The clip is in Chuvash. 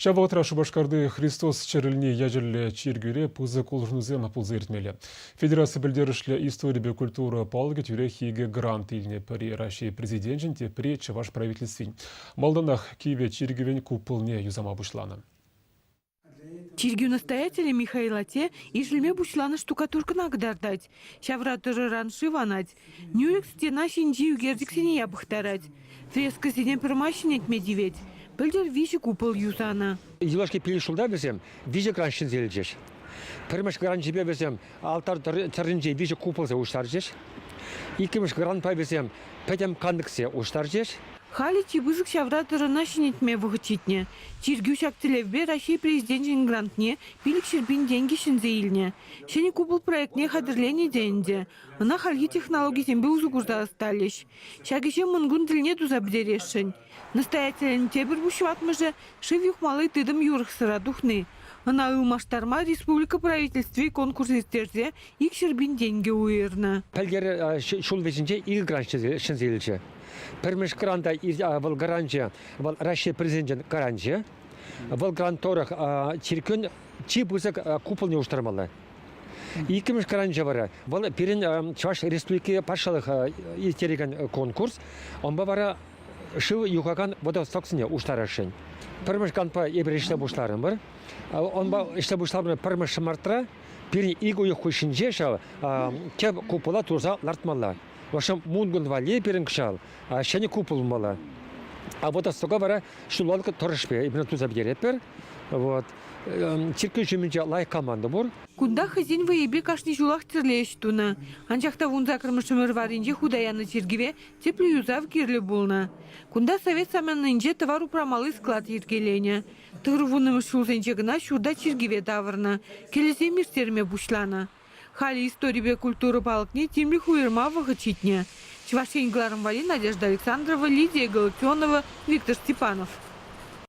Ҫав вӑхӑтра Шупашкарти Христос чӗрӗлни ячӗллӗ чиркӳре пысӑк улшӑнусем пулса иртмелле. Федераци пӗлтерӗшлӗ историпе культура палӑкӗ тӳрех икӗ грант илнӗ. Пӗри Раҫҫей Президенчӗн, тепри Чӑваш правительствин. Малтанах кивӗ чиркӗвӗн куполне юсама пуҫланӑ. Чиркӳ настоятелӗ Михаил атте ишӗлме пуҫланӑ штукатуркӑна кӑтартать. Ҫавра тӑрӑран шыв анать. Нӳрӗк стена ҫинчи ӳкерчӗксене япӑхтарать. Фрескӑсене пӗрмай ҫӗнетме тивет. Пӗлтӗр виҫӗ купол юсанӑ. Юлашки пилӗк ҫулта вӗсем виҫӗ грант ҫӗнсе илчӗҫ. Пӗрремӗш гранчӗпе вӗсем алтарь тӑрринче виҫӗ куполсем уҫтарчӗҫ. Иккӗмӗш грантпа вӗсем пӗтӗм кантӑксем уҫтарчӗҫ. Халӗ чи пысӑк ҫавра тӑрӑна ҫӗнетме вӑхӑт ҫитнӗ. Чиркӳ ҫак тӗллевпе Раҫҫей Президенчӗн грантне 500 000 тенкӗ ҫӗнсе илнӗ. Ҫӗнӗ купол проектне хатӗрленӗ те ӗнтӗ. Ӑна хальхи технологисемпе усӑ курса ӑсталӗҫ. Ҫак ӗҫе Мӑнкун тӗлне туса пӗтересшӗн. Настоятелӗн тепӗр пуҫватмӑшӗ шыв юхмалли тытӑм юрӑхсӑра тухни. Ӑна ылмаштарма республика правительстви конкурс ирттерсе 200 000 тенкӗ уйӑрнӑ. Пӗлтӗр ҫул вӗҫӗнче икӗ грант ҫӗнсе илчӗ. Пӗрмӗш гранта вӑл гранчӗ, вӑл Раҫҫей Президенчӗн гранчӗ. Вӑл грант тӑрӑх чиркӳн чи пысӑк куполне улӑштармалла. Иккӗмӗш гранчӗ вара вӑл пирӗн Чӑваш Республики патшалӑх ирттерекен конкурс. Унпа вара шыв юхакан водостоксене улӑштарасшӑн. Пӗрмӗш грантпа эпир ӗҫле пуҫларӑмӑр. Унпа ӗҫле пуҫларӑмӑр пӗрмӗш мартра пирӗн ик уйӑх хушшинче ҫав тӗп купола туса лартмалла. В общем, мункун валли пирӗн кӑҫал ҫӗнӗ купол пулмалла. А водостока вара ҫуллалӑх тӑрӑшпе эпир туса пӗтеретпӗр. Вот. Чиркӳ ҫумӗнче лайӑх команда пур. Кунта хӑйсен вӑйӗпе кашни ҫулах тӗрлӗ ӗҫ тунӑ. Анчах та вунсаккӑрмӗш ӗмӗр варринче хута янӑ чиркӗве тӗплӗ юсав кирлӗ пулнӑ. Кунта совет саманинче тӑвар упрамалли склад йӗркеленӗ. Тӑхӑрвуннӑмӗш ҫулсенче кӑна ҫурта чиркӗве тавӑрнӑ, кӗлӗсем ирттерме пуҫланӑ. Халӗ историпе культура палӑкне тимлӗх уйӑрма вӑхӑт ҫитнӗ. Чӑваш Ен кӑларӑм валли Надежда Александрова, Лидия Галактионова, Виктор Степанов.